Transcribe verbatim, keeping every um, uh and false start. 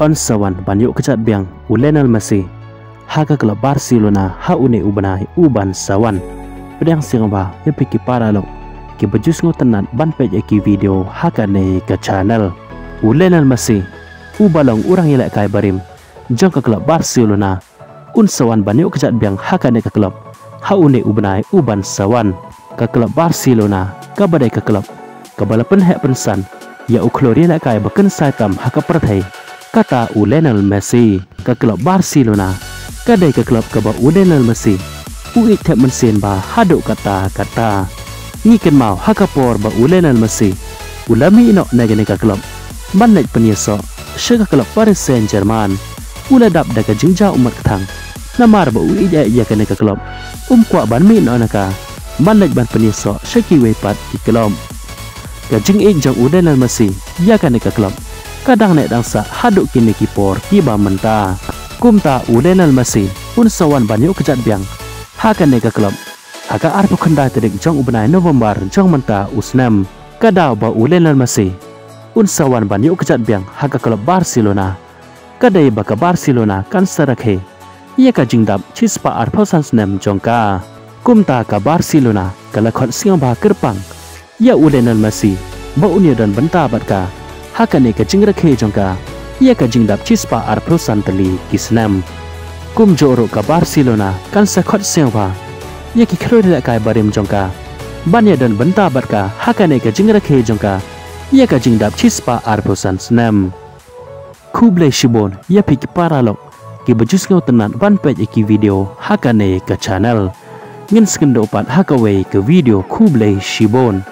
Un sa wan ban ïoh kjat biang u Lionel Messi ha ka klub Barcelona ha une u bnai u ban sa wan. Pdiang sngewbha ïa phi ki paralok kiba ju sngewtynnat ban peit ïa ki video ha kane ka channel. U Lionel Messi, uba long u rangïalehkai barim jong ka klub Barcelona, un sa wan ban ïoh kjat biang ha kane ka klub ha une u bnai u ban sa wan. Ka klub Barcelona kaba dei ka klub kaba la pynheh pynsan ïa u khlur ïalehkai ba kynsai tam ha ka pyrthei, kata u Lionel Messi. Ka klub Barcelona ka dei ka klub kaba u Lionel Messi u ïeit thep mynsiem bha haduh katta katta. Ngi kynmaw ha ka por ba u Lionel Messi u la mih noh na kane ka klub ban leit pynïasoh sha ka klub Paris Saint-Germain, u la dap da ka jingjaw ummat kthang namar ba u ïeit ïa kane ka klub, um kwah ban mih noh na ka ban leit ban pynïasoh sha kiwei pat ki klub. Ka jingïeit jong u Lionel Messi ïa kane ka klub ka dang neh dang sah haduh kine ki por kiba mynta. Kumta u Lionel Messi un sa wan ban ïoh kjat biang ha kane ka klub ha ka arphew khyndai tarik jong u bnai November jong mynta u snem. Ka daw ba u Lionel Messi un sa wan ban ïoh kjat biang ha ka klub Barcelona ka dei ba ka Barcelona kan sa rakhe ïa ka jingdap shispah arphew san snem jong ka. Kumta ka Barcelona ka la khot sngewbha kyrpang ïa u Lionel Messi ba un ïadon bynta bad ka ha kane ka jingrakhe jong ka ïa ka jingdap shispah arphew san tylli ki snem. Kumjuh ruh ka Barcelona kan sa khot sngewbha ïa ki khlur ïalehkai barim jong ka ban ïadon bynta bad ka ha kane ka jingrakhe jong ka ïa ka jingdap shispah arphew san snem. Khublei shibun ïa phi ki paralok kiba ju sngewtynnat ban peit ïa ki video ha kane ka channel. Ngin sa ïakynduh pat ha kawei ka video, khublei shibun.